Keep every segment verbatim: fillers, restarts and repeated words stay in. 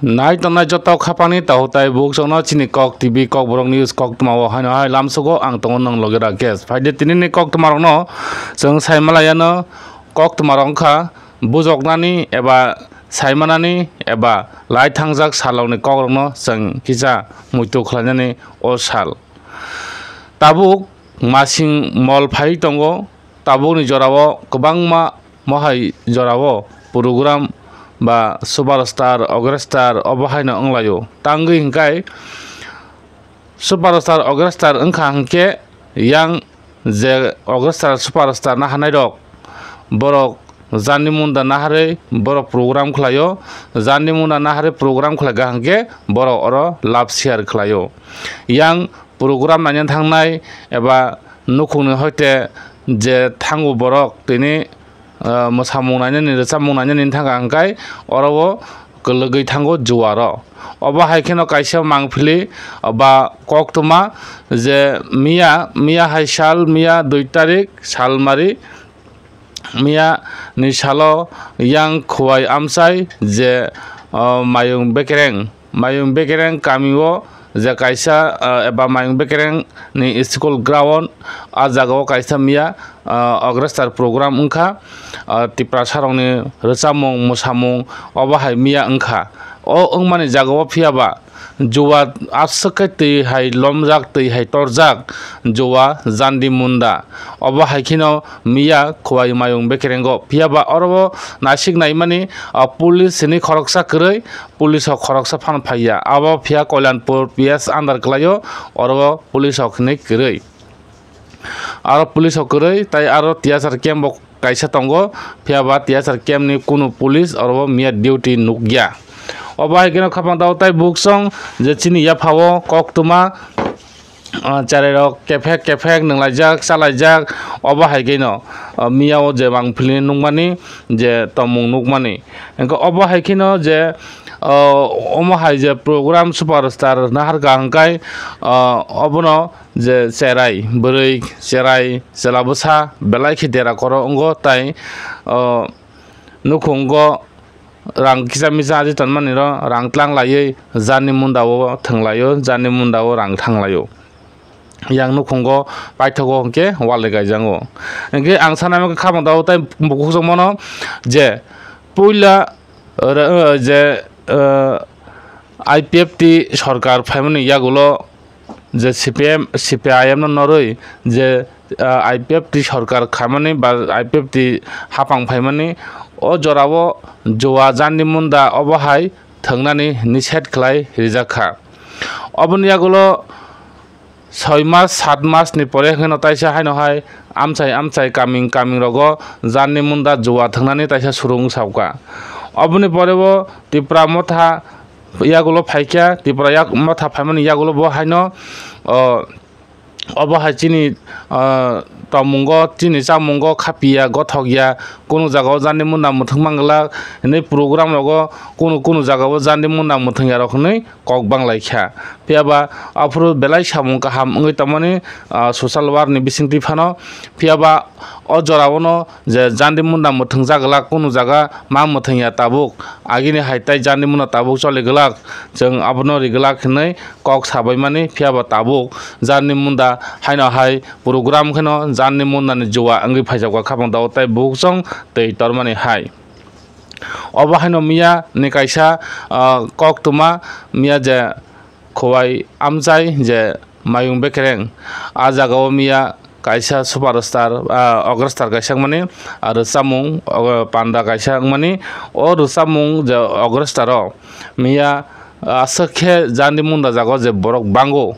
Nai tongnai joto khapangni tahutai buksongno chini Kok T V Kokborok News koktwmao haino hai lamsogo ang tongo nwng loge Rakesh. Phaide tinini koktwmarokno chwng saimalayano koktwmarok wngkha bujoknani eba saimanani eba lai thangjak salrokni kokrokno chwng kisa muitu khlainani o sal. Tabuk masing mol phai tongo, tabukni jorao kwbangma mohai jorao program ba superstar, orchestar obo haino wnglaio. Tangwi hwnkhe superstar, orchestar wngkha hwnkhe yang je orchestar, superstar na hanairok borok jani munda naharwi borok program khlaio, jani munda naharwi program khlai kaham khe borok oro love share khlaio. Yang program naina thangnai eba nukhungni hoite je thango borok tini, ah, mwsamung nainani, rwchapmung nainani thangkha hwnkhe oro o kwlwgwi thango juaro. Obo hai kheno kaisa mangpili ba koktwma je miya, miya hai sal, miya dui tarik salmari, miya ni salo yang Khowai amchai je, o, Mayung Bekereng, Mayung Bekereng kamio je kaisa, o, eba Mayung Bekereng ni school ground, a jagao kaisa miya, o, orchestar program wngkha, o, Tiprasa rokni rwchapmung, mwsamung obo hai miya wngkha. O wngmani jagao phiyaba juwa aswk khe twi hai lomjak, twi hai torjak, juwa jandi munda. Obo hai kheno miya Khowai Mayung Bekerengo. Phiyaba oro o naisik naimani, o, police hwnwi khoroksa kwrwi, police o khoroksa phan phaiya. Abo phiya Kalyanpur P S under kwlaio, oro o police o hwnwi kwrwi. Aro police o kwrwi, tai aro tiyasar camp bo kaisa tongo, phiyaba tiyasar camp ni kunu police oro o miya duty nukya. Obo hai kheno khapang tao tai buksong je chini yaphao koktwma, ah, cherairok kephek kephek nwnglaijak, chalaijak, obo hai kheno, ah, miya o je mangpili nukmani, je tongmung nukmani. Hwnkhe obo hai kheno je, ah, omo hai je program superstar naharkha hwnkhe, ah, obono je cherai, bwrwi, cherai, chwla bwsa belai khe dera koro wngo, tai, o, nukhungo rang kisa misa aji tonmani ro rang tlang laiwi jani munda o thwng laio, jani munda o rang thang laio. Yang nukhungo paithago hwnkhe wal ri kaijango. Hwnkhe ang sana khe khapang tao tai bukhuk songmano je puila, o, je, o, I P F T sorkar phaimani yagulo je C P M, C P I M no norwi je, ah, I P F T sorkar khaimani ba I P F T hapang phaimani, o jorao juwa jandi munda obo hai thwngnani niset khlai rijak kha. Oboni yagulo soi mas, sat mas ni pore hwnkhe no taisa haino hai amchai amchai kaming kaming rogo jandi munda juwa thwngnani taisa surung wng sauka. Oboni pore bo Tipra motha yagulo phaikha, Tipra yak-, motha phaimani yagulo bo haino, o, obo hai chini, o, tongmungo, chini chamungo khapiya, gothokya, kunu jagao jandi munda mwthwng manglak, hinwi program rogo kunu kunu jagao jandi munda mwthwngya rok hinwi kok banglaikha. Phiyaba aphuru belai samung kaham wngwi tongmani, o, social work ni bisingtwi phano, phiyaba o jorao no je jandi munda mwthwng jaglak kunu jaga ma mwthwngya tabuk, agini hai tai jandi munda tabuk choli glak, chwng abono ri glak hinwi kok sabaimani, phiyaba tabuk jandi munda haino hai program kheno jandi mundani juwa wngwi phaijakha khapang tao tai bukhuk song twi tormani hai. Obo haino miya ni kaisa, ah, koktwma miya je Khowai amchai je Mayung Bekereng. A jagao miya kaisa superstar, ah, orchestar kaisa wngmani, ah, rwchapmung, o, panda kaisa wngmani. O rwchapmung je orchestar o miya aswk khe jandi munda jago je borok bango,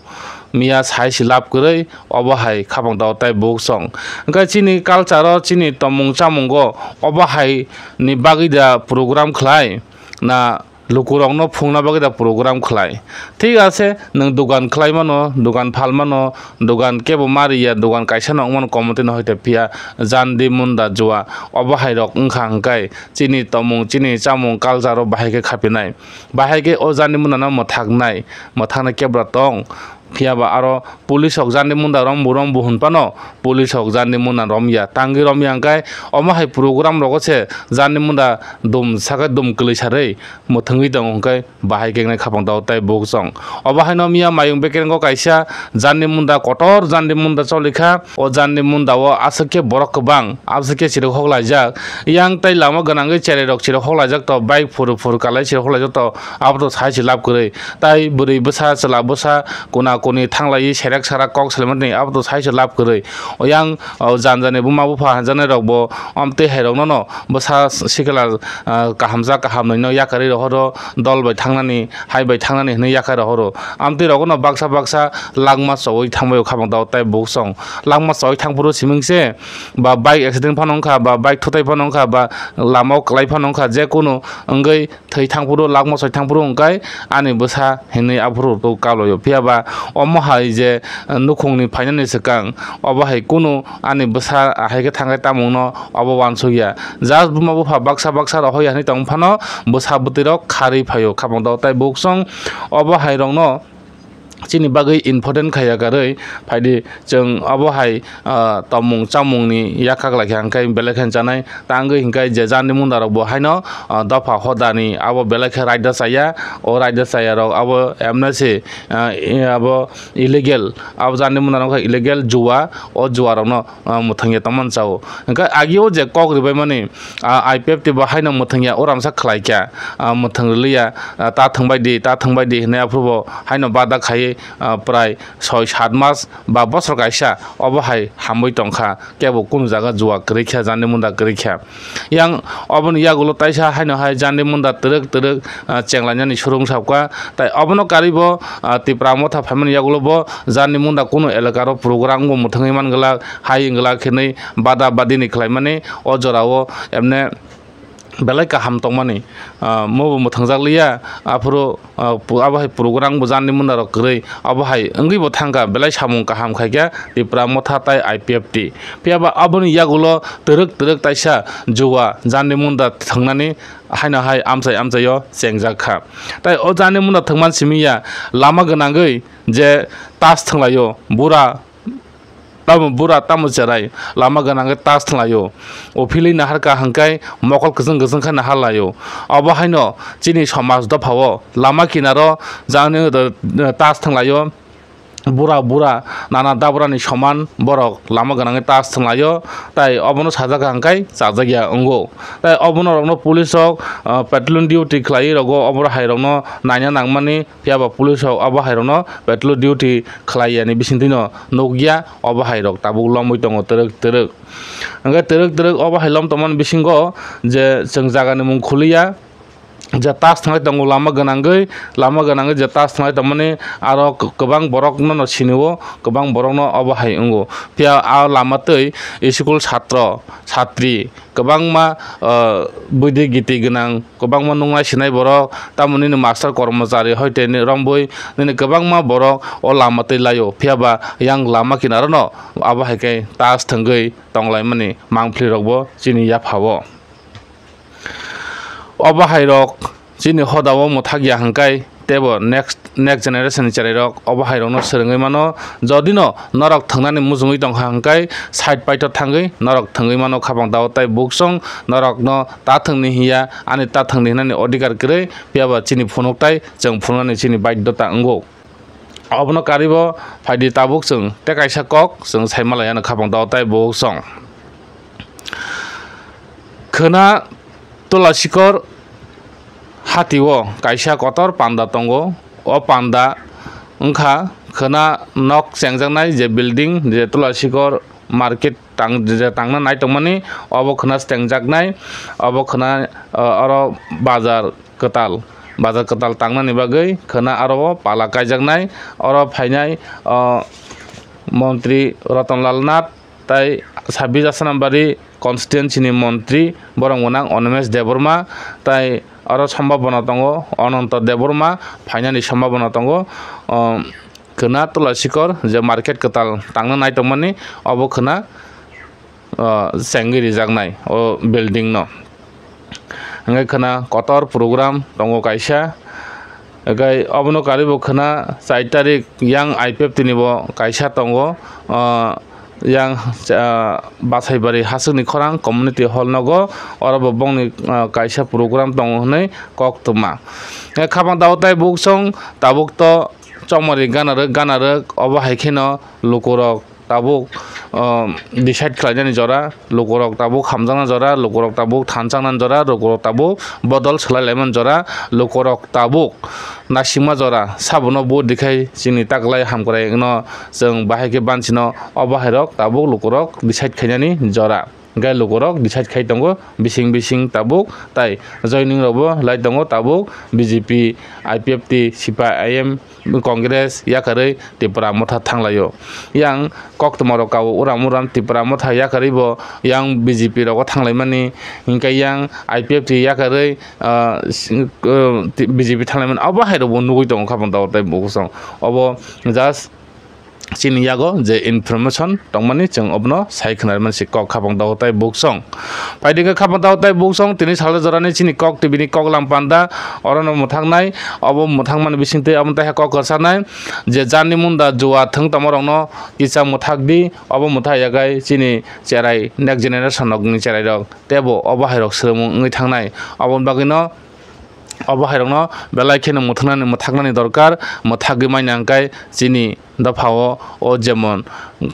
miya sai si lab kwrwi obo hai khapang tao tai bukhuk song. Hwnkhe chini culture o, chini tongmung chamungo obo hai ni bagwi da program khlai na lukurokno phungna bagwi da program khlai. Thik ase, nwng dugan khlai mano, dugan phal mano, dugan kebo ma riya, dugan kaisa no wng mano, komoti no hoite phiya jandi munda juwa. Obo hai rok wngkha hwnkhe chini tongmung, chini chamung culture o bahai khe khapinai. Bahai khe o jandi munda no mwthaknai, mwthaknai kebra tong. Phiya ba aro police rok jani munda rombu rombu hwn phano police rok jani munda romya. Tangwi romya hwnkhe omo hai program rogo se jani munda dum sakai dum kwlwi sarwi mwthangwi tongo hwnkhe bahai khe wngnai khapang tao tei buksong. Obo haino miya mayung bekerengo kaisa jani munda kotor jani munda cholikha. O jani munda o aswk khe borok kwbang, aswk khe chirok hoklaijak. Yang tei lama gwnangwi cherai rok chirok hoklaijak to, bike phuru phuru kalai chirok hoklaijak to, abo to sai se lab kwrwi. Tai bwrwi bwsa, chwla bwsa, kuna kuni thanglaiwi serek sarak kok salaimani abo to sai se lab kwrwi. Yang, o, jani jani buma bupha hanjaknai rok bo, om twi hai rok no no bwsa sikla, ah, kaham jak kaham nwi no yakarwi rohoro, dol bai thangnani, hai bai thangnani hwnwi yakarwi rohoro. Amtwi rogo no baksa baksa langma chowi thangbai o khapang tao tei buksong. Langma chowi thangphuru siming se ba bike accident phano wngkha, ba bike thutai phano wngkha, ba lama o kwlai phano wngkha, je kunu wngwi thwi thangphuru, langma chowi thangphuru hwnkhe ani bwsa hinwi aphuru to kaloio. Phiya ba omo hai je, eh, nukhungni phainani swkang, obo hai kunu ani bwsa ahai khe thangkhe tamungno obo uansukya. Just buma bupha baksa baksa rohorya hinwi tong phano bwsa bwtwi rok kharwi phaio khapang tao tei buksong obo hai rokno chini bagwi important khaiya karwi phaidi chwng obo hai, ah, tongmung chamungni yakhak laikha hwnkhe belai khe chanai tangwi hwnkhe je jani munda rok bo haino, ah, dopha hodani abo belai khe raida chaya. O raida chaya rok abo emna se, ah, abo illegal, abo jani munda rok khe illegal jua, o jua rokno, ah, mwthangya tongmani chao. Hwnkhe agio je kok ribaimani, ah, I P F T bo haino mwthangya uramsa khlaikha, ah, mwthang rwliya, ah, ta thwngbai di, ta thwngbai di hwnwi aphuru bo haino bada khaiwi, ah, prai soi sat mas ba bosor kaisa obo hai hamwi tongkha, kebo kunu jaga jua kwrwikha, jani munda kwrwikha. Yang oboni yagulo taisa haino hai jani munda twrwk twrwk, ah, chenglainani surung sabkha. Tai obono karwi bo, ah, Tipra Motha phaimani yagulo bo jani munda kunu elakaro program bo mwthangwi man glak, hai wng glak hinwi bada badini khlaimani o jorao emne belai kaham tongmani, ah, mobo mwthangjak liya. Aphuru, ah, pu-, abo hai program bo jani munda rok kwrwi, abo hai wngwi bo thangkha, belai samung kaham khaikha Tipra Motha tai I P F T. Phiya ba aboni yagulo twrwk twrwk taisa jua jani munda thwngnani haino hai amchai amchaio chengjak kha. Tai o jani munda thwngman simi ya lama gwnangwi je tas thwnglaio bura tamo bura tamo cherai lama gwnangwi tas thwnglaio. O philwi naharkha hwnkhe mokol kwchwng kwchwng khe naharlaio. Obo haino chini somaj dophao lama kinaro jani tas thwnglaio. Bura bura nana dabrani soman borok lama gwnangwi tas thwnglaio, tai obono sajak hwnkhe chajakya wngo. Tai obo norokno police rok, ah, patrolling duty khlaiwi rogo, obo hai rokno naina nangmani, phiya ba police rok obo hai rokno patrol duty khlai yani bisingtwi no nukya, obo hai rok tabuk lomwi tongo twrwk twrwk. Hwnkhe twrwk twrwk obo hai lom tongmani bisingo je chwng jagani mung khuliya, je tas thanglai tongo lama gwnangwi, lama gwnangwi je tas thanglai tongmani aro kwbang borokno no sinio, kwbang borokno obo hai wngo. Phiya a lama twi school satro satri kwbangma, ah, buidi giti gwnang, kwbangma nungnai sinai borok, tamoni nini master kormochari hoite ni rombui nini kwbangma borok o lama twi laio. Phiya ba yang lama kinaro no abo hai khe tas thwngwi tonglaimani mangpli rokbo chini yapha o. Obo hai rok chini hoda o mwthak ya hwnkhe teibo next, next generation ni cherai rok obo hai rokno swrwngwi mano. Jodi no norok thwngnani muchungwi tongkha hwnkhe side paito thangwi norok thwngwi mano khapang dao tai buksong norokno ta thwngni hiya ani ta thwngni hinani odhikar kwrwi, phiya ba chini phunuk tai chwng phunuknani chini baidhyota wngo. Obono karwi bo phaidi tabuk chwng tei kaisa kok chwng sai malai ano khapang dao tai buksong. Khwna Tulasikor hatio kaisa kotor panda tongo. O panda wngkha khwna nok chengjaknai je building je Tulasikor market tang-, je tangna nai tongmani, obo khwna chengjaknai, obo khwna, o, oro bazar kwtal, bazar kwtal tangnani bagwi khwna aro o pala kaijaknai. Oro phainai, o, montri Ratanlal Nath, tai sabis Asanambari constituency ni montri borok gwnang Animesh Debbarma, tai aro sombhabona tongo Ananta Debbarma phainani sombhabona tongo. O, khwna Tulasikor je market kwtal tangna nai tongmani, obo khwna, o, chengwi rijaknai o building no. Hwnkhe khwna kotor program tongo kaisa, Hwnkhe obono karwi bo khwna char tarik yang I P F T ni bo kaisa tongo, ah, yang, ah, Basaibari Hasukni Khorang Community Hall nogo, oro bo bongni, ah, kaisa program tongo hwnwi kok twma. Eh, khapang daotai buksong tabuk to chongmari ganarwk ganarwk, obo hai kheno lukurok tabuk, ah, decide khlainani jora, lukurok tabuk hamjakna jora, lukurok tabuk thanchakna jora, lukurok tabuk bodol swlai laimani jora, lukurok tabuk naisingma jora, sabono vote dikhai chini taklai hamkrai wngno chwng bahai khe bansino, obo hairok tabuk lukurok decide khainani jora. Hwnkhe lukurok decide khai tongo bising bising tabuk, tai joining rokbo lai tongo tabuk B J P, I P F T, sipai I M, Congress yakarwi Tipra Motha thanglaio. Yang koktwma rok kao uram uram Tipra Motha yakarwi bo yang B J P rogo thanglaimani, hwnkhe yang I P F T yakarwi, ah, si-, ah, B J P thanglaimani, obo hai rokbo nugwi tongo khapang daotai buksong. Obo just chini yago je information tongmani, chwng obono sai khwnarwi mani se kok khapang daotai buksong. Paidingkhe khapang daotai buksong, tini salo jorani chini kok T V ni koklam panda, orono mwthaknai, obo mwthangmani bisingtwi omo taiha kok kwcharnai, je jani munda jua thwng tongmarokno kisa mwthakdi, obo mwthak yagai chini cherai next generation rokni cherairok teibo obo hairok swrwngmung wngwi thangnai, oboni bagwino obo hairokno belai kheno mwthaknani, mwthaknani dorkar, mwthagwi manya hwnkhe chini dophao o jemon,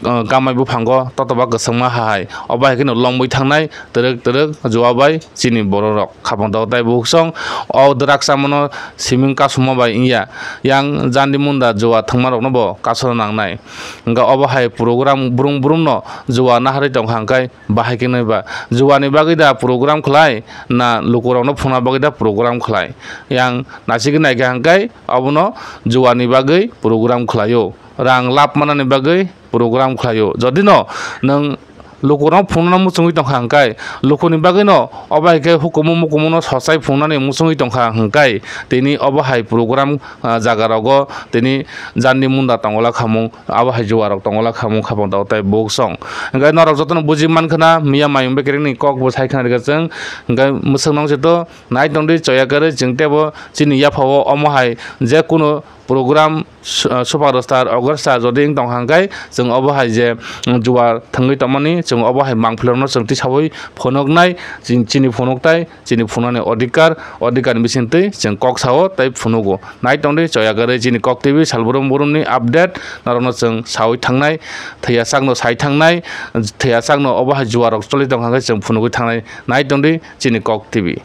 uh, kamai buphango totoba kwchangma hai, obo hai kheno lomwi thangnai twrwk twrwk jua bai chini bororok. Khapang daotai buksong o dwrak chamano siming kasuma bai wngya, yang jandi munda jua thwngmarokno bo kasuna nangnai. Hwnkhe obo hai program brum brumno jua naharwi tongkha hwnkhe bahai khe naiba. Juani bagwi da program khlai, na lukurokno phunukna bagwi da program khlai? Yang naisingwi naikha hwnkhe obono juani bagwi program khlaio, rang lab manani bagwi program khlaio. Jodi no nwng lukurokno phunukna muchungwi tongkha hwnkhe, lukuni bagwi no obo hai khe hukumu mukumu no sochai phunuknani muchungwi tongkha hwnkhe, tini obo hai program, ah, jaga rogo tini jandi munda tongola khamung, abo hai juarok tongola khamung khapang daotai buksong. Hwnkhe norok jotono buji mankha na, miya mayung bekereng ni kok bo sai khna rwkha chwng. Hwnkhe mwswk nong se to nai tongdi choya kwrwi, chwng teibo chini yapha o omo hai je kunu program, su-, super star, ogor star jodi wng tong kha hwnkhe chwng obo hai je, mm, jua thwngwi tongmani chwng obo hai mangpilokno chwng tisaui phunuknai, chin-, chini phunuktai. Chini phunuknani odhikar, odhikar ni bisingtwi chwng kok sao tei phunugo. Nai tongdi choya kwrwi chini Kok T V salbrum brumni update norokno chwng saui thangnai, thwiya sakno sai thangnai, thwiya sakno obo hai juarok choli tongkha hwnkhe chwng phunugwi thangnai. Nai tongdi chini Kok T V.